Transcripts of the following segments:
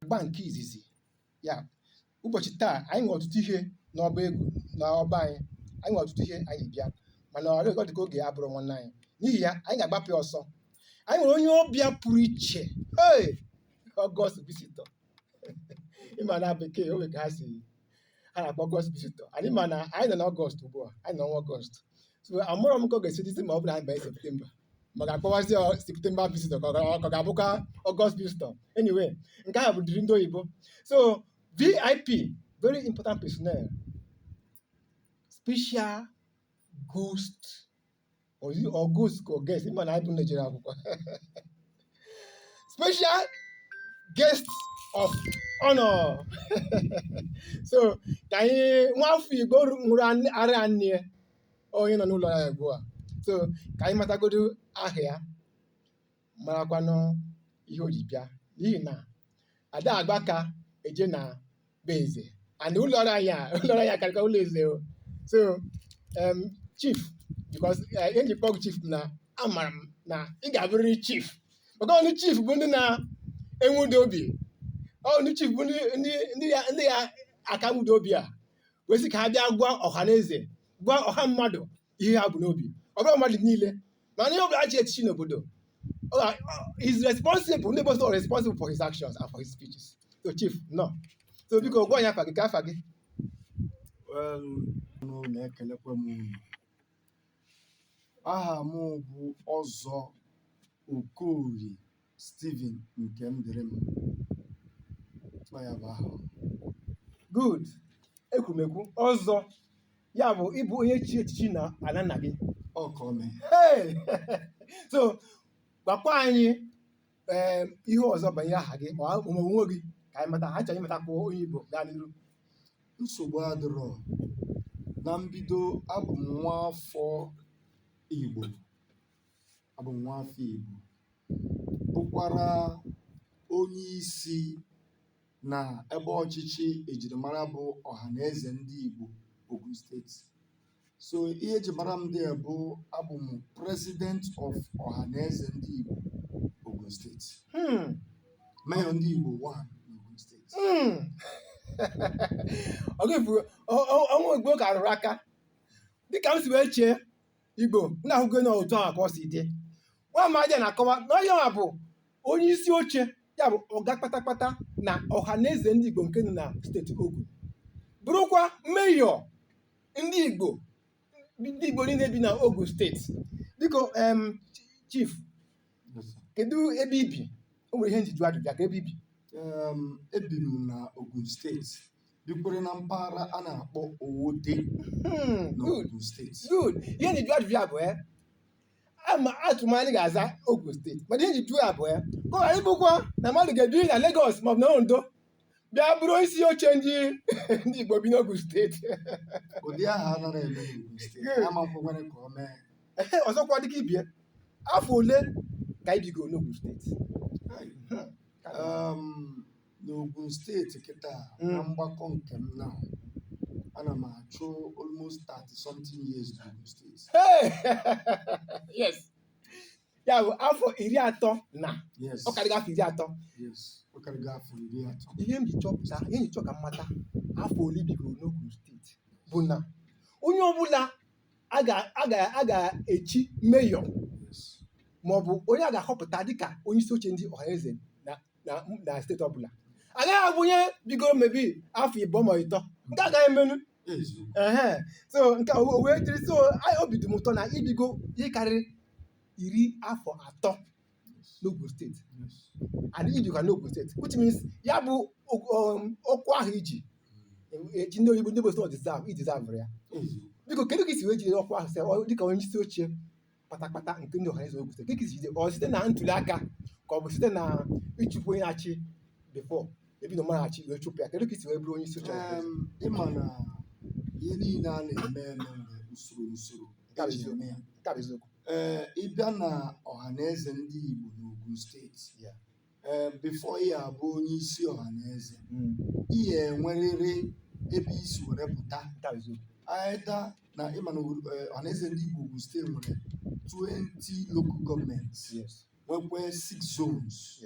Agba nke izizi ya ụbọchị taa, anyị nwere ọtụtụ ihe n'ọba egwu n'ọba anyị. Anyị nwere ọtụtụ ihe anyị ji bịa, mana ọ dịka ọ dịka oge abụrụ nwanne anyị. N'ihi ya, anyị ga-agbapụ ya ọsọ. Anyị nwere onye ọbịa pụrụ iche. Hey! August visitor. Ịma na bekee o nwere ka ha si ha na-akpọ August visitor. Anyị ma na anyị nọ n'Ọgọst ugbu a, anyị nọ n'ọnwa Ọgọst, so amụrọ m ka ọ ga-esi dịzi ma ọ bụ na anyị banye Septemba, ma ga-akpọwazi ya September visitor ka ọ ga-abụkwa August visitor. Anyway, nke ahụ bụ dịrị ndị oyibo. So VIP, very important personnel, special ghost or is it or ghost or guest? Ịma na anyị bụ Naijiria akwụkwọ, special guest of honor. So ka anyị nwa afọ Igbo nwụrụ ara nne ya, onye nọ n'ụlọ ya ugbu a. So ka anyị matagodo aha ya, marakwanụ ihe o ji bịa, n'ihi na ada agba aka eje na be eze, and ụlọ ọrụ anyị a, ụlọ ọrụ anyị akarịka ụlọ eze o. So chief, because ihe nji kpọọ gị chief na amara m na ị ga-abụrịrị chief, maka ọ ndị chief bụ ndị na-enwude obi, ọ ndị chief bụ ndị ya aka nwude obi a wee sị ka ha bịa gwa ọha na eze, gwa ọha mmadụ ihe ha bụ n'obi. Ọ bụrụ mmadụ niile, mana ihe ọbụla chi echichi n'obodo, is responsible. Ndị boss are responsible for his actions and for his speeches. So chief nọ, so biko gwa anyị afa gị, ka afa gị. Well, unu na-ekelekwa m unu. Aha m bụ Ọzọ Okorie Stephen nke m dịrị m. Ọ ya bụ aha m. Good. Ekwumekwu ọzọ ya bụ ịbụ onye chi echichi na ala nna gị. Ọ ka o mee. Hey! So gwakwa anyị ihe ọzọ banyere aha gị ma ọ ma onwe gị, ka anyị mata. Ha chọrọ ịmatakwa onye Igbo. Gaa n'iru. Nsogbu adịrọ. Na mbido, abụ m nwa afọ Igbo. Abụ m nwa afọ Igbo. Bụkwara onye isi na ebe ọchịchị ejirimara bụ Ọhaneze Ndị Igbo Ogun Steeti. So ihe eji mara m dị bụ abụ m President of Ọhaneze Ndị Igbo Ogun Steeti. Mayor Ndị Igbo 1 n'Ogun Steeti. Ọ gị bụ ọnwa Igbo ka rụrụ aka dịka m si wee chee Igbo na ahụgo na otu ahụ ka ọ si dị. Nwa amadi a na-akọwa na onye nwa bụ onye isi oche, ya bụ ọga kpatakpata na Ọhaneze Ndị Igbo nke nọ na steeti Ogun, bụrụkwa mayor ndị Igbo, ndị Igbo niile bi na Ogun Steeti. Biko, chief, Yes, sir. kedu ebe ibi? O nwere ihe njiju ajụjụ ka ebe ibi. Ebi m na Ogun Steeti, bikwere na mpaghara a na-akpọ Owode na Good. Ogun Steeti. Good. Ihe njiju ajụjụ ya bụ ama atụmanya ga-aza Ogun Steeti, mana ihe njiju ya bụ ka ọ ghara ịbụkwa na mmadụ ga-ebi na Lagos maọbụ na Ondo bịa bụrụ isi oche ndị Igbo bi n'Ogun Steeti. Ụdị aha anaghị eme n'Ogun Steeti. Good. Ama nkwekwere ka o mee. Ehe, ọzọkwa, dịka ibie, afọ ole ka i bigoro n'Ogun Steeti? N'Ogun Steeti kịta, na mgbakọ nke m na ana m achụ almost 30 something years n'Ogun Steeti. Hey! Yes, ya bụ afọ 30 na Yes. ọ karịgo afọ 30. Yes, ọ karịgo afọ 30. Ihe m ji chọpụta, ihe m ji chọ ka m mata afọ ole i bigoro n'Ogun Steeti bụ na onye ọbụla a ga-echi mayor maọbụ onye a ga-ahọpụta dịka onye isi oche ndị Ọhaneze na steeti ọbụla agaghị abụ onye bigoro mebi afọ 2 ma 3. Nke agaghị emenu. Eziokwu. Ehe, so nke a o wee dịrị. So obi dị m ụtọ na ibigo ihe karịrị 30 n'Ogun Steeti and ibikwa n'Ogun Steeti, which means ya bụ ọkwa ahụ iji eji ndị oyibo, ndị bụ deserve, i deserve ya. Eziokwu. Biko, kedu ka isi wee jide ọkwa ahụ sị dịka onye isi oche kpatakpata nke ndị Ọhaneze Ogun Steeti? Kedu ka isi jide? Ọ site na ntuli aka, ka ọ bụ site na ịchụpụ onye na-achị before ebi na ọmara achị wee chụpụ ya? Kedu ka isi wee bụrụ onye isi oche Ọhaneze? Ịma na ihe niile a na-eme eme nwere usoro usoro Nke a bụ eji eziokwu. eme ya. Nke a bụ eziokwu. Ee, ịbịa na Ọhaneze Ndị Igbo n'Ogun Steeti, ee, before ị abụ onye isi Ọhaneze, ị enwerịrị ebe isi were pụta. Nke a bụ eziokwu. Either na ịma na Ọhaneze Ndị Igbo Ogun Steeti nwere 20 local governments, nwekwa 6 zones.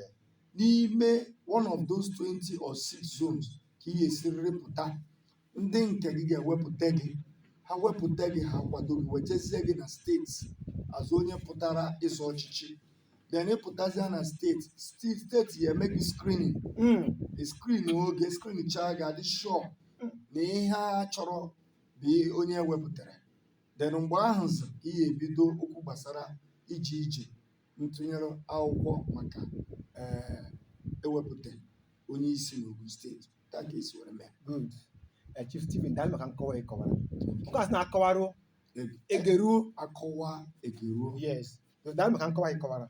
N'ime one of those 20 or six zones ka ị ga-esirịrị pụta. Ndị nke gị ga-ewepụta gị, ha wepụta gị, ha kwado gị, wejezie gị na steeti azụ onye pụtara ịzọ ọchịchị. Then ịpụtazie na steeti, steeti ya eme gị screening. Screen oge screen chaa, ga-adị sure na ihe a chọrọ bụ ihe onye ewepụtara. Then mgbe ahụ ka ị ga-ebido okwu gbasara ije ije ntụnyere akwụkwọ maka ewepụta onye isi n'Ogun Steeti. Taa ka esi were mee. Good. Chief Stephen, daalụ maka nkọwa ị kọwara. Nke a sị na-akọwarụ egeruo. Akọwa egeruo. Yes, daalụ maka nkọwa ị kọwara.